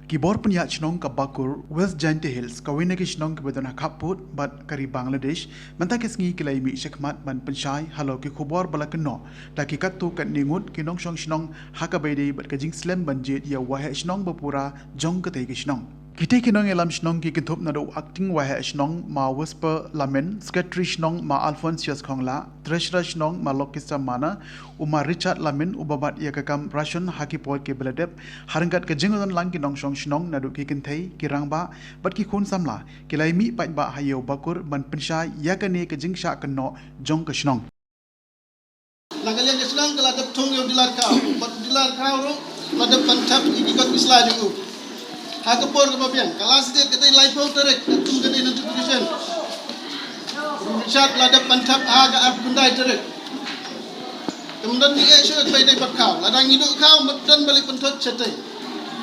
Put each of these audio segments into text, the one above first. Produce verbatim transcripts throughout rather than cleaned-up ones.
Ki bor pynïaid shnong ka Bakur, West Jaintia Hills, kawei na ki shnong kiba don ha khappud bad ka ri Bangladesh, mynta ka sngi ki la ïa mih shakhmat ban pynshai halor ki khubor ba la kynnoh da ki katto katne ngut ki nongshong shnong ha kaba ïadei bad ka jingslem ban jied ïa u waheh shnong ba pura jong katei ka shnong. Kitei ki nongïalam shnong ki kynthup naduh u Acting Waheh Shnong Ma Whisper Lamin, Secretary Shnong Ma Alphonsius Khongla, Treasurer Shnong Ma Lokista Mana, u Ma Richard Lamin uba bat ïa ka kam ration ha ki por kiba la dep, ha ryngkat ka jingdon lang ki nongshong shnong naduh ki kynthei, ki rangbah bad ki khun samla, ki la ïa mih paidbah ha ïew Bakur ban pynshai ïa kane ka jingshah kynnoh jong ka shnong. Na ka liang ka shnong ka la dep thung ïa u dealer khaw, bad u dealer khaw ruh la dep ban thep ïa ki kot ki sla jong u. Ha ka por kaba biang ka last date ka dei laiphew tarik, ka kum ka dei notification. U Richard la dep ban thep ha ka arphew khyndai tarik. Te mynta ngi ïa shu ka bai dei bad khaw, lada ngi duh khaw mynta ba leh pynthut shatei.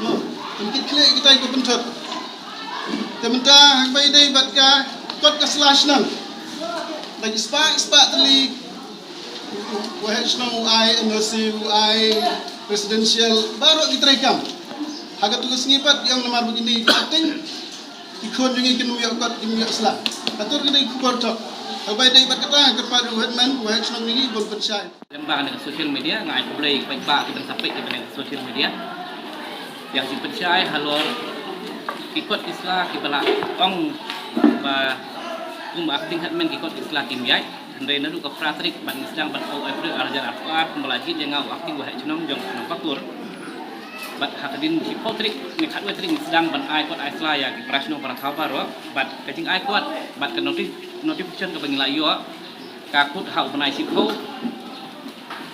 No, pynthut khleh kita ki pynthut. Te mynta ha ka bai dei bad ka kot ka sla shnong. Ba ki spah spah tylli. Waheh shnong u ai N O C, u ai residential, baroh ki treikam. Ha katu ka sngi pat ïa namar ba kine ki acting, ki khun jong ngi kin ym ïoh kot, kin ym ïoh sla. Katu ka dei khubor thok. Ha ka bai dei bad kata nga kyrpad ïa u headman, u waheh shnong jong ngi ban pynshai. Lem bad kane ka social media, nga ai khublei ïa ki paidbah kiba dang sa peit ïa kane ka social media. Ïa ka jingpynshai halor ki kot ki sla kiba la ong ba kum acting headman ki kot ki sla kim ïaid. Hynrei naduh ka phra tarik bad ngi sdang bad u April ar hajar arphew ar kumba la jied ïa nga u acting waheh shnong jong shnong Bakur. Bad ha ka dien shiphew tarik ne khatwei tarik ngi sdang ban ai kot ai sla ïa ki para shnong para thaw baroh bad ka jingai kot bad ka noti-, notification kaba ngi la ïoh ka kut ha u bnai shiphew,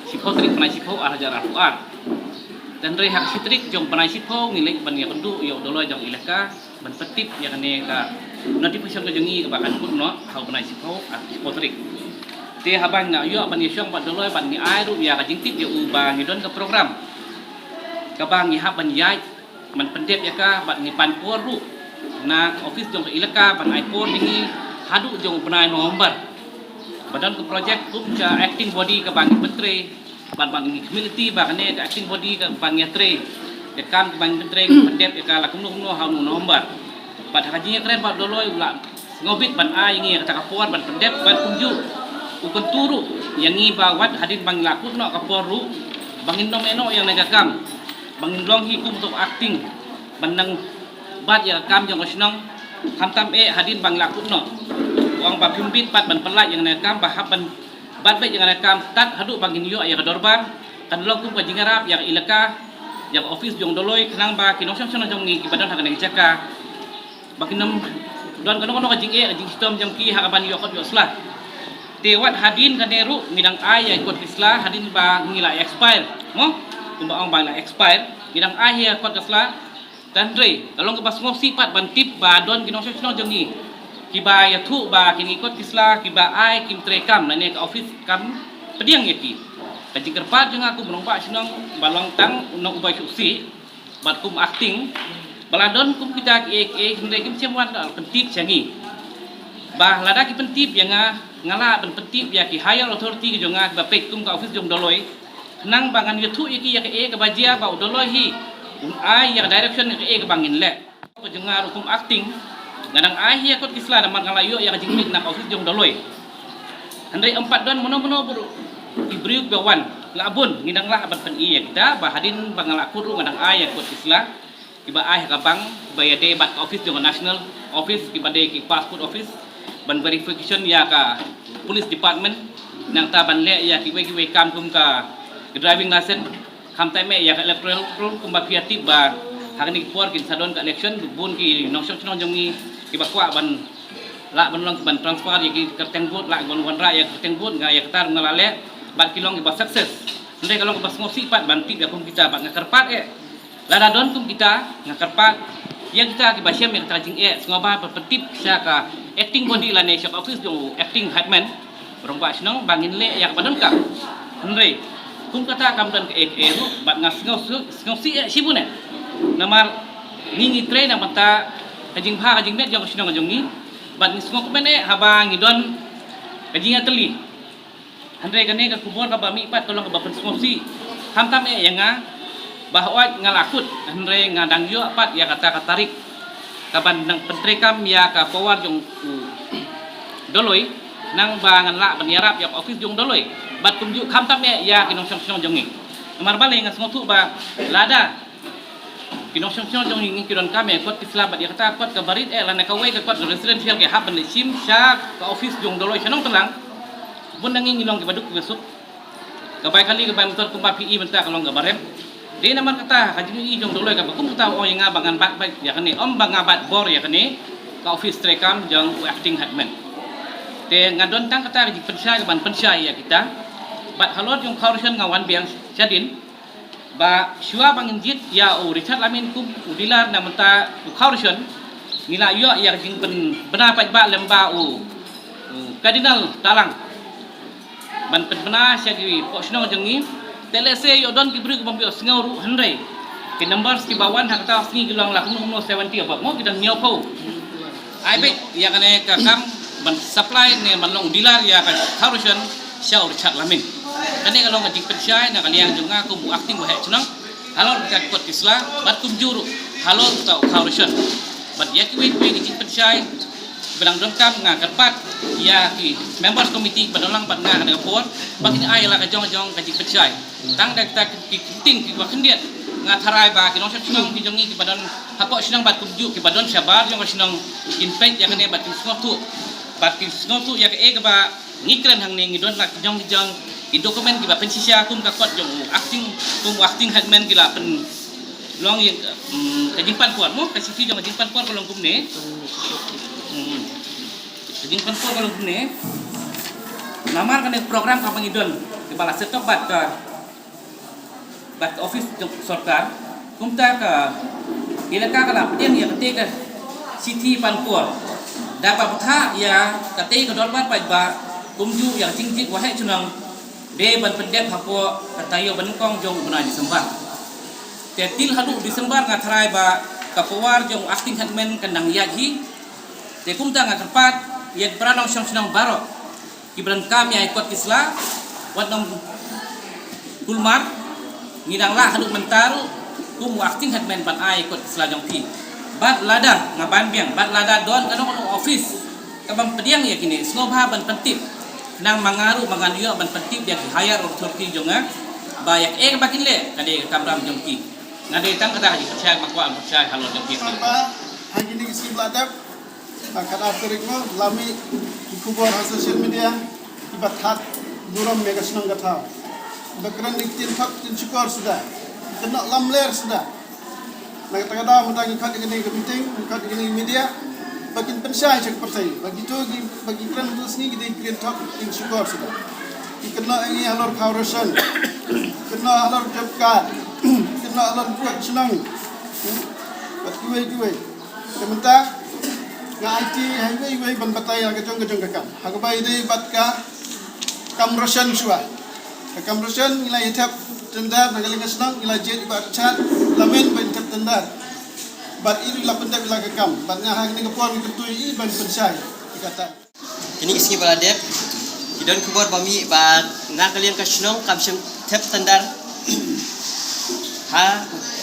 shiphew tarik bnai shiphew ar hajar arphew ar. Te hynrei ha ka shi tarik jong bnai shiphew ngi leit ban ïakynduh ïa u Doloi jong Elaka ban pyntip ïa kane ka notification ka jong ngi kaba kan kut noh ha u bnai shiphew ar shiphew tarik. Te haba ngi la ïoh ban ïashong bad Doloi bad ngi ai ruh ïa ka jingtip ïa u ba ngi don ka program kaba ngi hap ban ïaid ban pyndep ïa ka bad ngi pan por ruh na ka office jong ka Elaka ban ai por ïa ngi haduh jong u bnai November. Ba don ka project kum ka acting body kaba ngi pyntrei bad ba ngi khmih lynti ba kane ka acting body kaba ngi ïatrei, ka kam kaba ngi pyntrei ngi pyndep ïa ka la kumno kumno ha u November. Bad ha ka jingïakren bad u Doloi u la sngewbit ban ai ïa ngi ïa kata ka por ban pyndep bad kumjuh u kyntu ruh ïa ngi ba wat hadien ba ngi la kut noh ka por ruh ba ngin ym ïeh noh ïa kane ka kam. Ba ngin long hi kum uto u acting ban nang bat ïa ka kam jong ka shnong, khamtam eh hadien ba ngi la kut noh. U ong ba phim bit pat ban pyllait ïa kane ka kam, ba hap ban bat beit ïa kane ka kam tad haduh ba ngin ïoh ïa ka dorbar, kan long kum ka jingïarap ïa ka Elaka, ïa ka office jong u Doloi, khnang ba ki nongshong shnong jong ngi kiba don ha kane ka jaka ba kin ym don kano kano ka jingeh ka jingshitom jong ki ha kaban ïoh kot ïoh sla. Te wat hadien kane ruh ngi dang ai ïa ki kot ki sla hadien ba ngi la expire, mo? Kumba ong ba la expire, ngi dang ai ïa ki kot ki sla. Te hynrei ka long kaba sngewsih pat ban tip ba don ki nongshong shnong jong ngi kiba ïathuh ba kine ki kot ki sla kiba ai kim trei kam lane ka office kam pdiang ïa ki. Ka jingkyrpad jong nga kum u rangbah shnong ba long tang u nong uba sngewsih bad kum acting ba la don kum kita kiei kiei hynrei kim shym wan da pyntip sha ngi. Ba lada ki pyntip ïa nga, nga lah ban pyntip ïa ki higher authority ki jong nga kiba peit kum ka office jong u Doloi, khnang ba ngan ïathuh ïa ki ïa kaei kaba jia ba u Doloi hi un ai ïa ka direction ïa kaei kaba ngin leh. Ka jong nga ruh kum acting nga dang ai hi ïa kot ki sla namar nga la ïoh ïa ka jingmut na ka office jong u Doloi. Hynrei ym pat don mano mano ba ruh ki briew kiba wan, la bun ngi dang lah ban pyni ïa kita ba hadien ba nga la kut ruh nga dang ai ïa kot ki sla kiba ai ha ka bank ba ïadei bad ka office jong ka national office kiba dei ki passport office ban verification ïa ka police department, nangta ban leh ïa kiwei kiwei kam kum ka driving license. Khamtam eh ïa ka electoral roll kumba phi ïa tip ba ha kine ki por kin sa don ka election, bun ki nongshong shnong jong ngi kiba kwah ban lah ban long ban transfer ïa ki kyrteng vote, lah ban wanrah ïa ki kyrteng vote, nga ïa kata nga la leh bad ki long kiba success. Hynrei ka long kaba sngewsih pat ban tip ïa kum kita bad nga kyrpad eh lada don kum kita nga kyrpad ïa kita kiba shem ïa kata ka jingeh sngewbha ban pyntip sha ka acting body lane sha ka office jong u acting headman rangbah shnong ba ngin leh ïa kaba donkam. Hynrei kum kata kam don kaei kaei ruh bad nga sngew, sngewsih eh shibun eh. Namar ngi ngi trei na ka bynta ka jingbha ka jingmut jong ka shnong jong ngi bad ngi sngewkmen eh haba ngi don ka jingïatylli. Hynrei kane ka khubor kaba mih pat ka long kaba pynsngewsih khamtam eh ïa nga. Ba hooid nga la kut, hynrei nga dang ïoh pat ïa kata ka tarik kaban nang pyntreikam ïa ka power jong u Doloi, nang ba ngan lah ban ïarap ïa ka office jong u Doloi. Bad kumjuh khamtam eh ïa ki nongshong shnong jong ngi. Namar balei nga sngewthuh ba lada ki nongshong shnong jong ngi ki donkam ïa kot ki sla bad ïa kata kot kaba rit eh lane kawei ka kot residential ki hap ban leit shim sha ka office jong u Doloi sha Nongtlang. Bun na ngi ngi long kiba duk kiba suk. Ka bai kali ka bai motor kumba phi i mynta ka long kaba rem. Dei namar kata ka jingïohi jong u Doloi kaba kum kata u ong ïa nga ba ngan bat bad ïa kane, ym ba nga bat bor ïa kane ka office treikam jong u acting headman. Te nga don tang kata ka jingpynshai kaban pynshai ïa kita. Bad halor jong u Khaw Rashon nga wan biang shadien ba shuwa ba ngin jied ïa u Richard Lamin kum u dealer na mynta u Khaw Rashon, ngi la ïoh ïa ka jingpynbna paidbah lem ba u, u Cardinal Talang ban pynbna sha ki poh shnong jong ngi. Te lehse ïoh don ki briew ki bym ïoh sngew ruh, hynrei ki numbers kiba wan ha kata ka sngi ki long la kumno kumno seventy above, mo, ki dang hynñiewphew. Ai beit ïa kane ka kam ban supply ne ban long dealer ïa ka Khaw Rashon sha u Richard Lamin. Kane ka long ka jingpynshai na ka liang jong nga kum u acting waheh shnong halor ka kot ki sla bad kumjuh ruh halor uta u Khaw Rashon. Bad ïa kiwei kiwei ki jingpynshai ba dang donkam, nga kyrpad ïa ki members committee ba don lang bad nga ha kane ka por ba kin ai la ka jong jong ka jingpynshai. Tang da kita ki ktien kiba khyndiat nga tharai ba ki nongshong shnong ki jong ngi kiba don hapoh shnong bad kumjuh kiba don shabar jong ka shnong kin peit ïa kane bad kin sngewthuh, bad kin sngewthuh ïa kaei kaba ngi kren hangne. Ngi don la ki jong ki jong ki document kiba pynshisha kum ka kot jong u acting, kum u acting headman ki la pynlong ïa, mm, ka jingpan por, mo, ka shithi jong ka jingpan por ka long kumne. Mm. Ka jingpan por ka long kumne. Namar kane program kaba ngi don kiba la set up bad ka bad ka office jong sorkar, kumta ka elaka ka la pdiang ïa katei ka shithi pan por da kaba bthah ïa katei ka dorbar paidbah kumjuh ïa ka jingjia waheh shnong dei ban pyndep hapoh ka taïew ba nyngkong jong u bnai December. Te til haduh December nga tharai ba ka power jong u acting headman kan dang ïaid hi. Te kumta nga kyrpad ïa ki para nongshong shnong baroh kiba donkam ïa ki kot ki sla, wat nym kulmar, ngi dang lah haduh mynta ruh kum u acting headman ban ai kot ki sla jong phi. Bad lada, nga ban biang, bad lada don kano kano office ka bym pdiang ïa kine, sngewbha ban pyntip. Khnang ma nga ruh ba ngan ïoh ban pyntip ïa ki higher authority jong nga ba ïa kaei kaba kin leh ka dei ka kamram jong ki. Nga dei tang kata ka jingpynshai, ma kwah pynshai halor jong ki. Ba ha kine ki sngi ba la dep, ha ka ar tarik, mo, la mih ki khubor ha social media kiba thad burom ïa ka shnong ka thaw. Ba kren ïa ki ktien thok ktien shukor suda, kynnoh lamler suda. Na kata ka daw mynta ngi khot ïa kane ka meeting, ngi khot ïa kane ka media ba kin pynshai sha ka pyrthei ba kito ki, ba ki kren ha ka sngi ki dei ki ktien thok ktien shukor suda. Ki kynnoh ïa ngi halor Khaw Rashon, kynnoh halor job card, kynnoh halor buh shnong, hmm, bad kiwei kiwei. Te mynta nga aiti ha iwei iwei ban batai ïa ka jong ka jong ka kam. Ha kaba ïadei bad ka kam rashon shuwa. Ka kam rashon ngi la ïa thep tender na ka liang ka shnong, ngi la jied ïa i Bah Richard Lamin ban thep tender. Bad i ruh i la pyndep ïa la ka kam. Bad nga ha kane ka por ngi kyntu ïa i ban pynshai ïa kata. Kine ki sngi ba la dep ki don khubor ba mih ba na ka liang ka shnong kam shym thep tender ha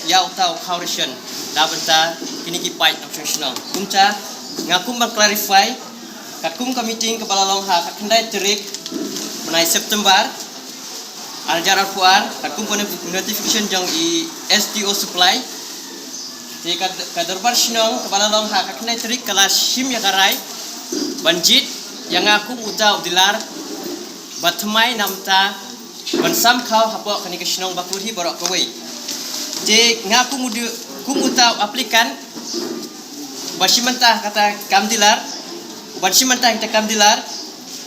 ïa uta u Khaw Rashon da bynta kine ki paid nongshong shnong. Kumta nga kum ban clarify, katkum ka meeting kaba la long ha ka khyndai tarik bnai September ar hajar arphew ar, katkum ka notification jong i S D O Supply. Te ka, ka dorbar shnong kaba la long ha ka khyndai tarik ka la shim ïa ka rai ban jied ïa nga kum uta u dealer ba thymmai na bynta ban sam khaw hapoh kane ka shnong ba kyrhi baroh kawei. Te nga kum u de, kum uta u applicant ba shim bynta kata kam dealer, ban shim bynta kita kam dealer.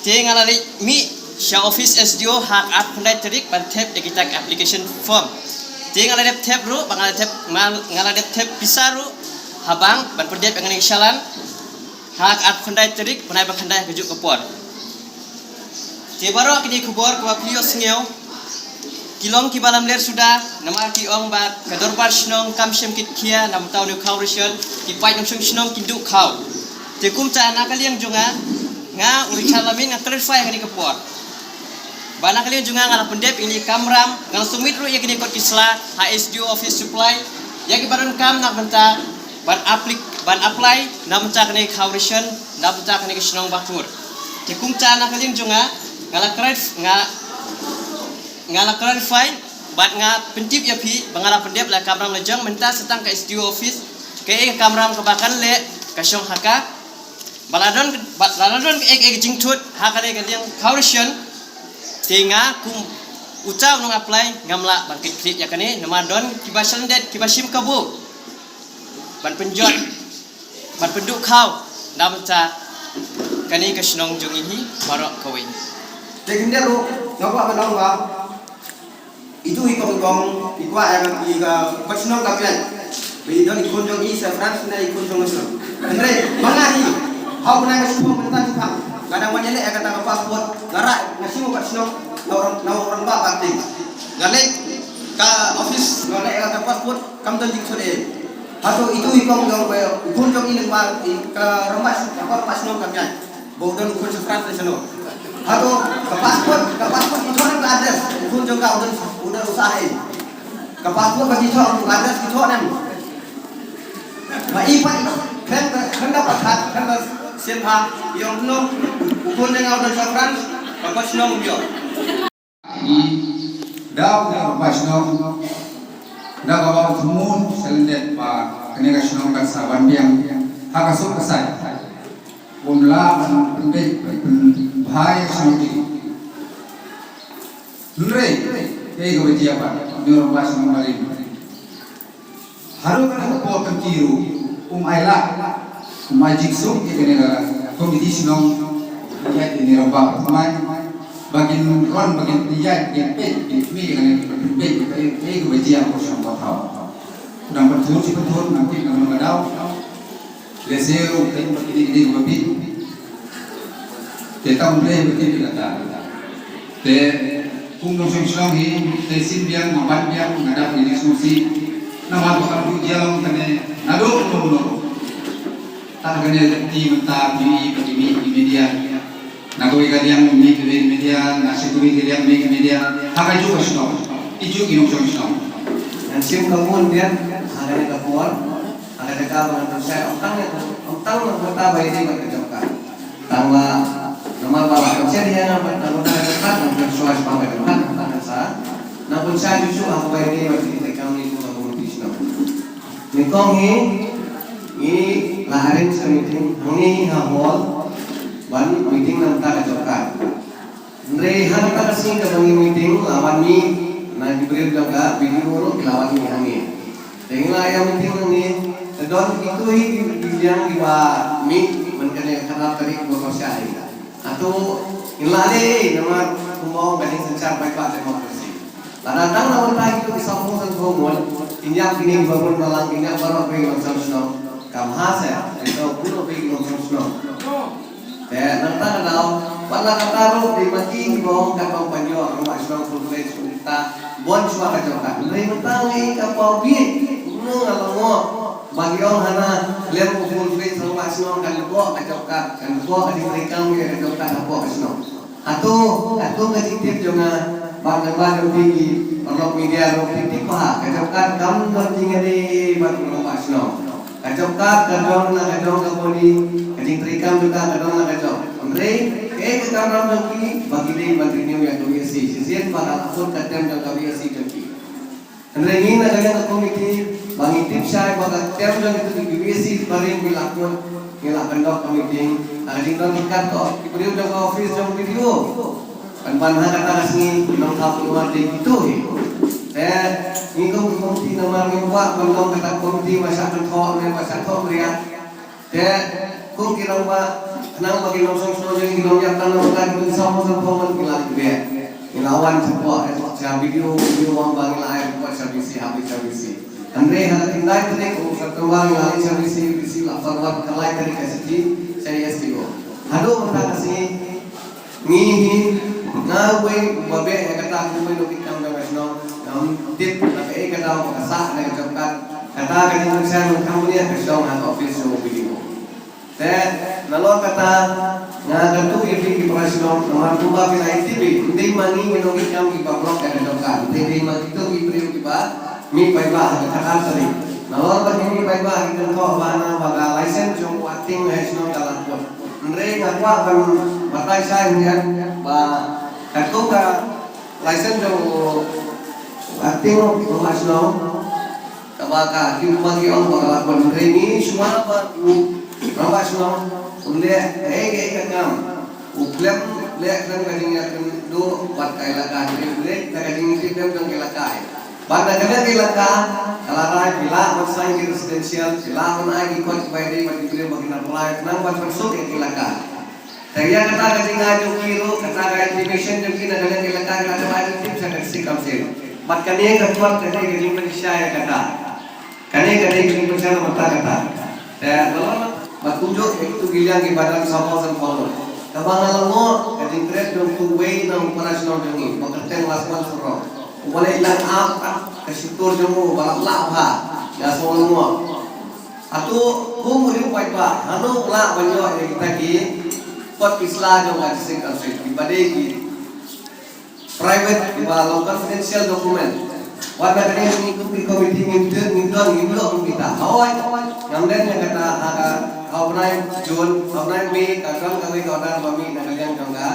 Te nga la leit mih sha office S D O ha ka ar khyndai tarik ban thep ïa kita ki application form. Te nga la dep thep ruh, ba nga la thep, nga, nga la dep thep pisa ruh ha bank ban pyndep ïa kane ka challan ha ka ar khyndai tarik bnai ba khyndai ha kajuh ka por. Te baroh kine ki khubor kaba phi ïohsngew ki long kiba lamler suda, namar ki ong ba ka dorbar shnong kam shym kit khia na bynta une u Khaw Rashon, ki paid nongshong shnong kin duh khaw. Te kumta na ka liang jong nga, nga u Richard Lamin nga clarify ha kane ka por. Ba na ka liang jong nga nga la pyndep ïa kine ki kamram, nga la submit ruh ïa kine ki kot ki sla ha S D O office supply ïa ki ba donkam na ka bynta ban aplik ban apply na ka bynta kane ka khaw ration na ka bynta kane ka shnong Bakur. Te kumta na ka liang jong nga nga la clarif- nga nga la clarify bad nga pyntip ïa phi ba nga la pyndep la kamram la jong mynta sa tang ka S D O office. Kaei ka kamram kaba kan leh ka shong ha ka. Ba la don ba la don kaei kaei ka jingthut ha kane ka liang khaw ration. Te nga kum uta u nong apply ngam lah ban kit kit ïa kane namar don kiba shandet kiba shim kabu ban pynjot ban pynduh khaw na bynta kane ka shnong jong ngi hi baroh kawei. Te khyndiat ruh nga kwah ban ong ba itu i kong kong i kwah ïa ka i ka ka shnong ka pyrshah. Ba i don i khun jong i sa France ne i khun jong i shnong. Hynrei ma nga hi hau bnai ka shnong mynta ki phang nga dang wan ïaleh ïa kata ka passport nga rah nga shim ka shnong na orang na orang ba ba ting. Nga leh ka office nga leh ïa ka passport kam don jingshun eh. Hato itu i kong jong ba i khun jong i nang ba i ka rambas ka rambas shnong ka pyrshah. Ba u don u khun sha France ne shano. Hato ka passport ka passport i thoh ka address u khun jong ka u don u don u sah hi. Ka passport ba i thoh u address i thoh nem. Ba i pa kren kren da pakat kren da sien ha i ong no u khun jong ka u don sha France ka ba shnong u ïoh. I dau ka ba shnong da ka ba u thmu selen det ba kane ka shnong kan sa wan biang ha ka suk ka sai. Bun la ban pynbeit ban pynbhai shnong ti. Hynrei ei ka ba jia ba nyor ba shnong ba lim. Harum ka por kan kiru um ai la um ai jingsuk ke kene la komiti shnong ya kene ramba mai ba kin ron ba kin ya kin pe kin mi kene ba kin pe ka e ka ba jia ko shnong ba thau. Nang ban thur si ban thur nang kin nang nang dau. Lese u kai ba kini kini ba bi. Te tang ble ba kini kata. Te kum nongshong shnong hi te shin biang ma ban biang nga dap ni sngewsih. Namar ba kam duh jia long kane naduh uno uno. Tang kane ti mynta phi i ba phi mih ki media. Na kawei ka liang mih kawei ki media, na shi kawei ka liang mih ki media. Ha kajuh ka shnong, i juh ki nongshong shnong. Ngan shim ka bun biang ha kane ka por. Ha ka jaka ba ngan pynshai ym tang ym tang na ka bynta ba ïadei bad ka job card. Tang ba namar ba la pynshai ïa nga bad na ka bynta ka job card ngan pynshai shaphang ka job card ngan pynshai. Ngan pynshai shuh shuh ha kaba ïadei bad ka jingtrei kam ne kum ka komiti shnong. Nyngkong hi ngi la arrange ka meeting hangne ha hall ban meeting na ka bynta ka job card. Hynrei ha kata ka sngi kaba ngi meeting la wan mih na ki briew jong ka B D O ruh ki la wan mih hangne. Te ngi la ïa meeting hangne te don kitu hi ki liang kiba mih man kane ka khatar tarik ba ka shah hi. Hato ngi la leh ei namar kumba ong ka jingsynshar paidbah democracy. Lada tang na bynta kitu ki sawphew sanphew ngut kin ïap kine kiba bun balang kin ïap baroh ki nongshong shnong. Kam ha se, ito bun ki nongshong shnong. Te nangta ka daw, pat la kata ruh dei ma ki kiba ong katba pynïoh rangbah shnong full fledged, kumta bun shuwa ka jong ka. Hynrei mynta ngi ka paw bieit, kumno nga la ngoh ba ki ong hana lem u full fledged rangbah shnong kan leboh ka jong ka, kan leboh ka jingtrei kam ïa ka jong ka hapoh ka shnong. Hato, hato ka jingtip jong nga bad nangba jong phi ki paralok media ruh phi tip ba ka jong ka kam don jingïadei bad rangbah shnong. Ka jong ka, ka don la ka jong ka body, ka jingtrei kam jong ka, ka don la ka jong. Hynrei kaei ka kamram jong ki ba ki dei ban renew ïa ka V S C. Shisien ba ka la kut ka term jong ka V S C jong ki. Hynrei ngi na ka liang ka komiti ba ngi tip shai ba ka term jong kito ki V S C barim ngi la kut, ngi la conduct ka meeting. Ha ka jingdon ryngkat ko ki briew jong ka office jong B D O. Kan ban ha kata ka sngi nongthaw pynwar dei kito hi. Te ngi kum ki komiti namar ngi kwah ban long kata ka komiti ba shah kynthoh ne ba shah thoh bria. Te kum ki rangbah khnang ba ki nongshong shnong jong ngi ki long ïap tang na bynta kito ki sawphew sanphew ngut ngi la leit beh. Ngi la wan shapoh sha B D O, B D O wan ba ngi la ai report sha V C, ha V C, ha V C. Hynrei ha ka khyndai tarik u September ngi la leit sha V C, V C la forward ka lai tarik ka shithi sha S D O. Haduh mynta ka sngi ngi hi nga uwei uba beh ïa kata kum uwei na ki kam jong ka shnong, ngam tip na kaei ka daw ba ka sah na ka jong ka, kata ka jingpynshai nongkham bniah ka shong ha ka office jong u B D O. Te nalor kata Nga kyntu ïa phi ki para shnong, namar kumba phi la ïatip, ym dei ma ngi ngi nongmihkhmat kiba block ïa ka jong ka. Ym dei ma kito ki briew kiba mih paidbah ha ka khatar tarik. Nalor ba ki mih paidbah ki kynthoh ba na ba ka license jong u acting head shnong ka la kut. Hynrei nga kwah ban batai shai hangne ba katto ka license jong u acting rangbah shnong, kaba ka ki, ba ki ong ba ka la kut, hynrei ngi shuwa ba u rangbah shnong u leh kaei kaei ka kam, u khlem leh khlem ka jingïakynduh bad ka elaka, hynrei u leh da ka jingïatip khlem ka elaka. Bad na kane ka elaka ka la rai phi lah ban sign ki residential, phi lah ban ai ki kot kiba ïadei bad ki briew ba kin apply khnang ban pynsuk ïa ka elaka. Te ïa kata ka jingai jong ki ruh, kata ka intimation jong ki na ka liang ka elaka, ka la dep ai tip sha ka District Council. Bad kane ka kot, kane ka jingpynshai ïa kata. Kane ka dei ka jingpynshai na bynta kata. Te lano ba kumjuh ïa kitu ki liang kiba dang saw san follow. Kaba nga la ngoh ka jingtrei jong uwei na u para shnong jong ngi, ba kyrteng Laswan Surok. Uba la ïalang ap ka shitur jong u ba la lah bha. Nga sngew ngoh. Hato kum u riew paidbah, hano u lah ban ïoh ïa kita ki kot ki sla jong ka District Council, kiba dei ki private, kiba long confidential document. Wat la kane ngi kum ki committee ngim tip, ngim don, ngim ïoh kum kita. Hooid, ngam don ïa kata ha ka, ha u bnai June, ha u bnai May, ka don kawei ka order ba mih na ka liang jong ka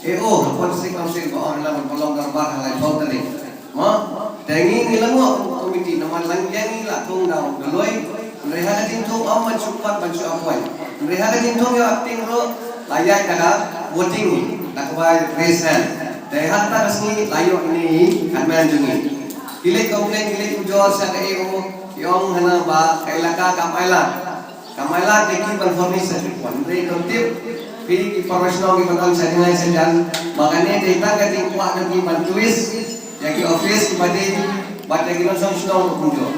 A O, ha ka District Council ba ong la ban pynlong dorbar ha laiphew tarik. Mo, te ngi ngi la ngoh kum ka committee, namar la ngi la thung da u Dolloi. Hynrei ha ka jingthung ym ban shu kot ban shu appoint. Hynrei ha ka jingthung ïa u acting ruh la ïaid da ka voting, da kaba raise hand. Te ha kata ka sngi la ïoh ine i headman jong ngi. Ki leit complain, ki leit ujor sha ka A O, ki ong hana ba ka elaka kam ailad. Kam ailad ïa ki ban furnish certificate. Hynrei to tip phi ki para shnong kiba don sha jngai sha jan ba kane dei tang ka jingkwah jong ki ban twist ïa ki office kiba dei bad ïa ki nongshong shnong ruh kumjuh.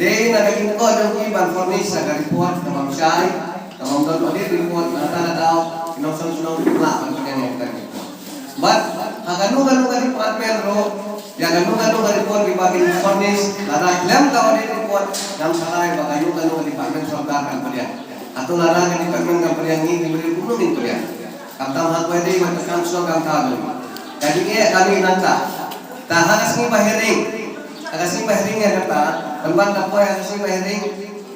Dei na ka jingkwah jong ki ban furnish ïa ka report kaba shai, kaba don audit report, na kata ka daw ki nongshong shnong kim lah ban pynïeng ïa ka report. Bad ha kano kano ka department ruh, ïa kano kano ka report kiba kin furnish, lada khlem ka audit report, ngam tharai ba kano kano ka department sorkar kan pdiang. Hato lada ka department kan pdiang, ngi ki briew kumno ngin pdiang? Khamtam ha kawei de ba ka kam shnong kam thaw. Ka jingeh ka mih nangta. Te ha ka sngi ba hearing, ha ka sngi ba hearing ïa kata, pynban da poi ha ka sngi ba hearing,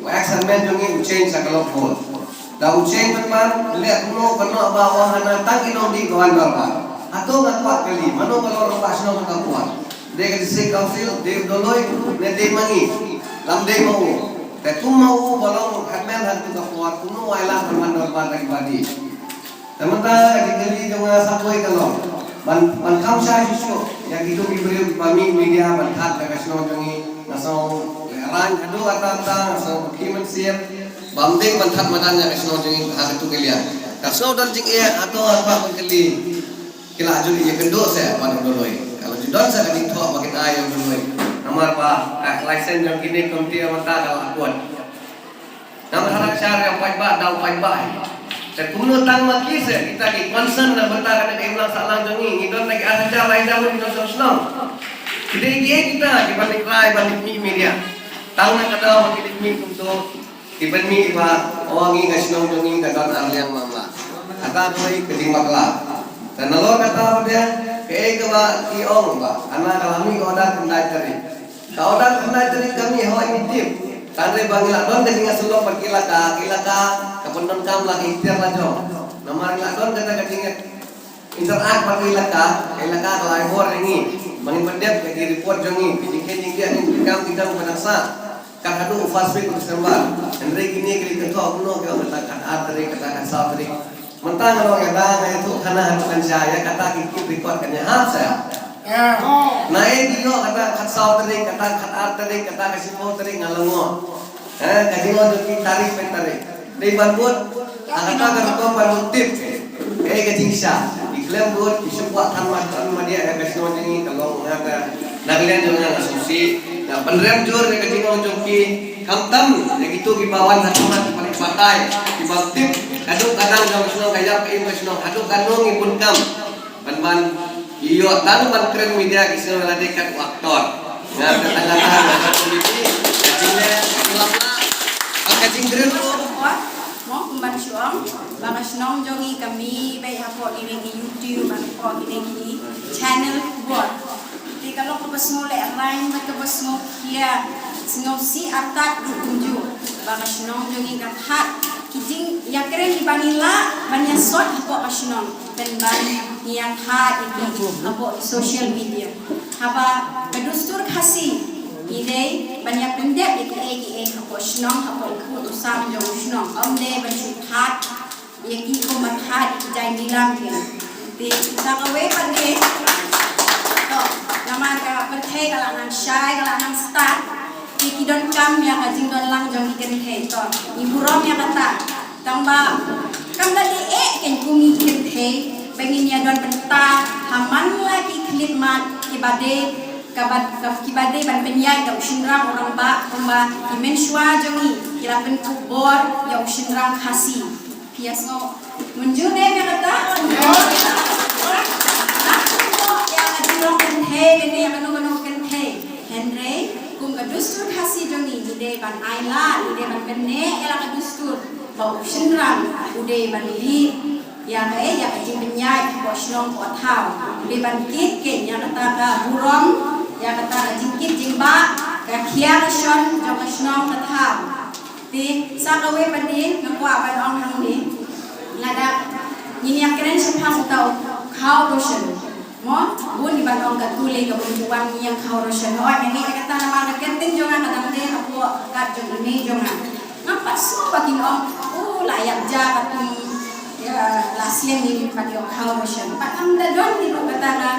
u ex headman jong ngi u change ha ka log book. Da u change pynban, leh kumno, kumno ba u ong hana tang ki nongdih ba wan dorbar. Hato nga kwah kylli, mano ka long rangbah shnong ha ka por? Dei ka District Council, dei u Dolloi, ne dei ma ngi? Lam dei ma u. Te kum ma u ba long headman ha ka por, kumno u ailad ban wan dorbar da kiba dih? Te mynta ka jingkylli jong nga sa kawei ka long ban, ban kham shai shuh shuh ïa kitu ki briew kiba mih media ban thad da ka shnong jong ngi. Nga sngew lehraiñ haduh katta katta, nga sngew baki mynsiem ba ym dei ban thad madan ïa ka shnong jong ngi ha katu ka liang. Ka sngew don jingeh, hato ha kaba ban kylli ki la ju ïakynduh seh bad u Dolloi? Ka la ju don seh ka jingthoh ba kin ai ïa u Dolloi. Namar ba ka license jong kine ki committee mynta ka la kut. Ngam tharai shah ïa u paidbah da u paidbah hi. Te kumno tang ma ki seh, kita ki concern na bynta kane ka imlang sahlang jong ngi, ngi don na ki ar hajar lai hajar ngi nongshong shnong. Ki dei kiei kita kiban leit rai ban leit mih media? Tang na ka daw ba ki leit mih kumto, kiban mih ba ong ngi ka shnong jong ngi ka don ar liang mamla. Kata dei ka jingbakla. Te nalor kata ba dei kaei kaba ki ong ba hana ka la mih ka order khyndai tarik. Ka order khyndai tarik ka mih, hooid ngi tip. Hynrei ba ngi la don ka jingïasyllok bad ki elaka, ki elaka ka pyndonkam la ka iktiar la jong. Namar ngi la don kata ka jingïa interact bad ki elaka, ki elaka ka la ai bor ïa ngi ba ngin pyndep ïa ki report jong ngi, ki jingkheiñ jingbiang, ki jingkam ki jong ba dang sah. Kat haduh u first week u December. Hynrei kine ki leit kynthoh kumno ki ong kata kat ar tarik, kata kat saw tarik. Mynta nga ong ïa da nga ïathuh khana ha tu kan sha ïa kata ki keep record kan ïahap sa. Naei ki ïoh kata khatsaw tarik, kata khatar tarik, kata ka shiphew tarik nga la ngoh. Eh, ka jingong jong ki tarik pe tarik. Dei ban bud ha kata ka rukom ban bud tip. Kaei ka jingshisha. Ki khlem bud, ki shu kwah than mat than mat ïa ka shnong jong ngi ka long nga ka, na ka liang jong nga nga sngewsih. Nga pynrem jur ïa ka jingong jong ki. Khamtam ïa kito kiba wan ha khmat, kiba batai, kiba tip ka duk ka dang jong ka shnong, ka ïap ka im ka shnong, haduh katno ngi bun kam. Ban ban ïoh tang ban kren media ki sngewbha lade kat u actor. Nga kata kata nga ka komiti ka jingleh ka lap lap. Ka jingkren ruh. Ban shu ong ba ka shnong jong ngi ka mih beit hapoh kine ki YouTube, hapoh kine ki channel khubor. Te ka long kaba sngewlehrain bad kaba sngewkhia, sngewsih artat ruh kumjuh ba ka shnong jong ngi ka thad ki jingïakren kiba ngi lah ban ïasot hapoh ka shnong, pynban ngi ïathad ïa ki hapoh social media. Haba ka dustur Khasi ngi dei ban ïapyndep ïa kiei kiei hapoh shnong, hapoh u kut u sam jong u shnong, ym dei ban shu thad ïa ki kumba thad ïa ki jaiñdilam ki. Te sa kawei pat de, to, namar ka pyrthei ka la nang shai, ka la nang stad, te ki donkam ïa ka jingdon lang jong ki kynthei. To, ngi burom ïa kata. Tangba kam da dei eh kein kum ngi ki kynthei ba ngin ïa don bynta ha man la ki khyllipmat kiba dei, kaba, kiba dei ban pynïaid da u shynrang u rangbah, kumba ki mynshuwa jong ngi ki la pynkup bor ïa u shynrang Khasi. Phi ïa sngew mynjur ne ïa kata? Ïa ka jinglong kynthei ne ïa kano kano kynthei. Hynrei kum ka dustur Khasi jong ngi, ngi dei ban ailad, ngi dei ban pynneh ïa la ka dustur ba u shynrang u dei ban leh ïa ka, eh, ïa ka jingpynïaid hapoh shnong hapoh thaw. U dei ban kit kein ïa kata ka burom, ïa kata ka jingkit jingbah, ka khia ka shon jong ka shnong ka thaw. Te sa kawei pat de nga kwah ban ong hangne, lada ngin ïakren shaphang uta u khaw roshan, mo, bun kiba ong katto lei ka bym ju wan ïa u khaw roshan. Hooid, nga ngeit ïa kata namar ka ktien jong nga ka dang dei hapoh kat jong i mei jong nga. Ngam pat sngew ba kin ong, u la ïap ja, pat kin, ïa, la sliang ïa u khaw roshan. Pat ngam da don hi ruh kata ka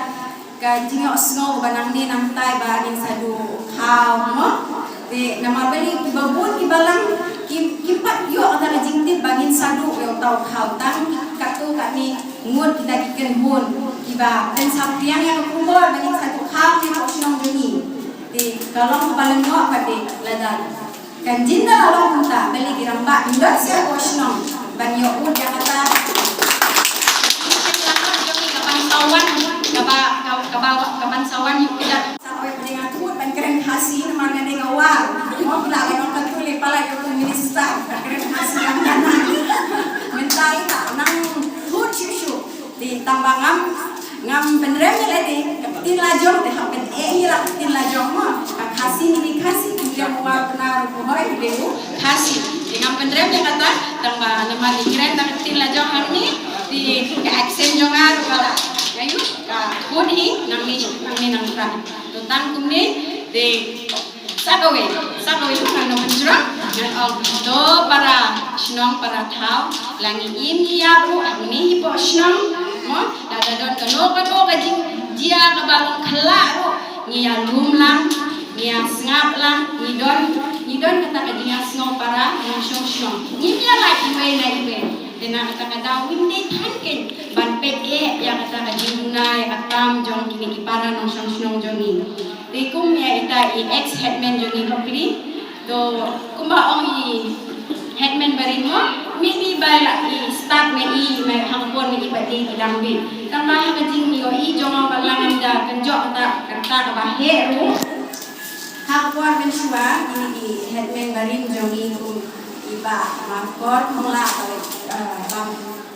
ka jingïohsngew ba nangne nangtai ba ngin sa duh khaw, mo? Te namar balei kiba bun kiba lang kim, kim pat ïoh kata ka jingtip ba ngin sa duh ïa uta u khaw, tang katto katne ngut kita ki kynhun kiba pynsaphriang ïa ka khubor ba ngin sa duh khaw ne hapoh shnong jong ngi. Te ka long kaba lyngngoh pat de lada kan jin da la long kumta, balei ki rangbah kin don sha hapoh shnong ban ïoh ud ïa kata. Ka ban sawan, kaba, kaba, ka ban sawan ïa u kjat. Sa kawei pat de nga kut ban kren Khasi namar nga dei ka war. Mo, phi lah ban ong katto lei palat ïa u minister, ka kren Khasi ïa nga. Mynta ita nang kut shuh shuh. Te tang ba ngam, ngam pynrem ïa lade ka ktien la jong, te hap pyneh ïa la ka ktien la jong, mo. Ka Khasi ngi dei Khasi, ki dei Mawar Bnai ruh, Bhoi ruh dei u Khasi. Te ngam pynrem ïa kata, tang ba namar ngi kren da ka ktien la jong hangne, te ka accent jong nga ruh ka la, nga ïoh ka khun hi nangne, nangne nangta. To tang kumne, te sa kawei, sa kawei ruh ngan ong mynjur, ngan ong to para shnong para thaw, la ngi im ngi ïap ruh hangne hapoh shnong, mo, lada don kano kano ka jingjia kaba long khyllah ruh, ngi ïa lum lang, ngi ïa sngap lang, ngi don, ngi don kata ka jingïasngew para nongshong shnong. Ngim ïa lait iwei na iwei. Te na kata ka daw ngim dei than kein ban peit eh ïa kata ka jingduna, ïa ka tam jong kine ki para nongshong shnong jong ngi. Te kum ïa ita i ex headman jong ngi Khopkri. To kumba ong i headman barim mo, maybe ba la i start ma i, ma ha ka por ma i pat dei i dang bit. Tang ba ha ka jingïohi jong nga ba la ngam da kynjoh kata, kata kaba heh ruh. Ha ka por mynshuwa, i, i headman barim jong ngi kum i Bah Markor Khongla, eh, Bah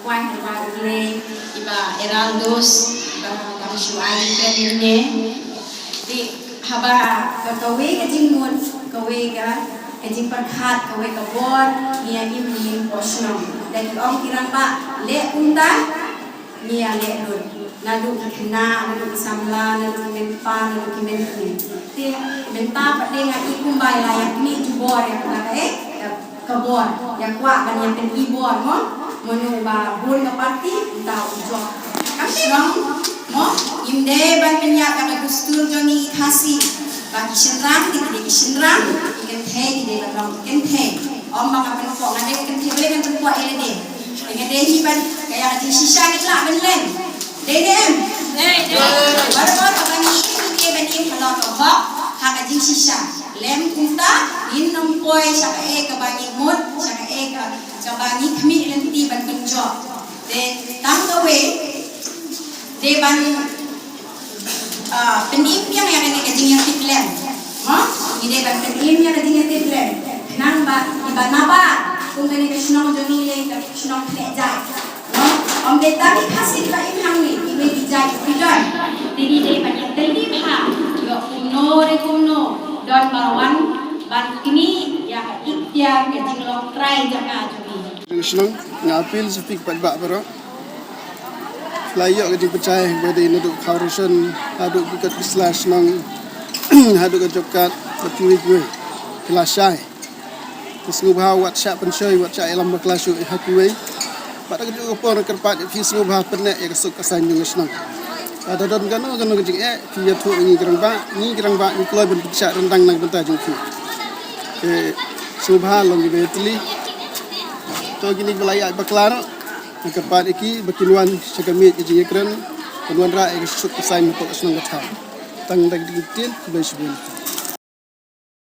Kwai Hynrei, i Bah Eraldus, i Bah Dang Shuai, i Kren Ine. Te haba ka, kawei ka jingmut, kawei ka, ka jingpyrkhat, kawei ka bor, ngi ïa im ngi im hapoh shnong. Da ki ong ki rangbah, leh kumta, ngi ïa leh lut. Naduh ki khynnah, naduh ki samla, naduh ki meipa, naduh ki meitu. Te mynta pat de nga i kumba i la ïa knieh jubor ïa kata ka, eh, ka, ka bor. Ïa kwah ban ïa pyni bor mo. Mano ba bun ka party, uta u jop. Ka shnong mo, ym dei ban pynïap ïa ka dustur jong ngi ki Khasi. Ba ki shynrang, ki dei ki shynrang, ki kynthei, ki dei ban long ki kynthei. Ym ba nga pynpoh, nga dei ka kynthei, balei ngan pynpoh ïa lade. Te nga dei hi ban, ka ïa ka jingshisha ngi lah ban lem. Dei ne em? Dei, dei. Baroh baroh ba ngi im, ngi dei ban im halor ka hok, ha ka jingshisha. Lem kumta, ngin ym poi sha kaei kaba ngi mut, sha kaei ka, kaba ngi khmih lynti ban pynjop. Te tang kawei, dei ban, ah, pynim biang ïa kane ka jingïatiplem. Mo? Ngi dei ban pynim ïa ka jingïatiplem. Nang ba, iba naba, kum kane ka shnong jong ngi lei ka shnong khleh jait. No, ym dei tang ki Khasi ba im hangne, iwei i jait i don. Te ngi dei ban ïatylli bha, ïoh kumno re kumno, don ba wan ban knieh ïa ka iktiar ka jinglong trai jaka jong ngi. Jong shnong, nga appeal sha phi ki paidbah baroh. La ïoh ka jingpynshai ba dei naduh khaw ration, haduh ki kot ki sla shnong, haduh ka job card, bad kiwei kiwei. Ki la shai. Te sngewbha wat shah pynshoi, wat shah ïalam bakla shuh ha kiwei. Bad ha kajuh ka por kyrpad ïa phi sngewbha pynneh ïa ka suk ka saiñ jong ka shnong. Lada don kano kano ka jingeh, phi ïathuh ïa ngi ki rangbah, ngi ki rangbah ngi kloi ban pynshah ryndang na ka bynta jong phi. Te sngewbha long kiba ïatylli. To kine kiba la ïaid bakla ruh, nga kyrpad ïa ki ba kin wan sha ka miej ka jingïakren, ban wanrah ïa ka suk ka saiñ hapoh ka shnong ka thaw. Tang da ki ktien kiba shibun.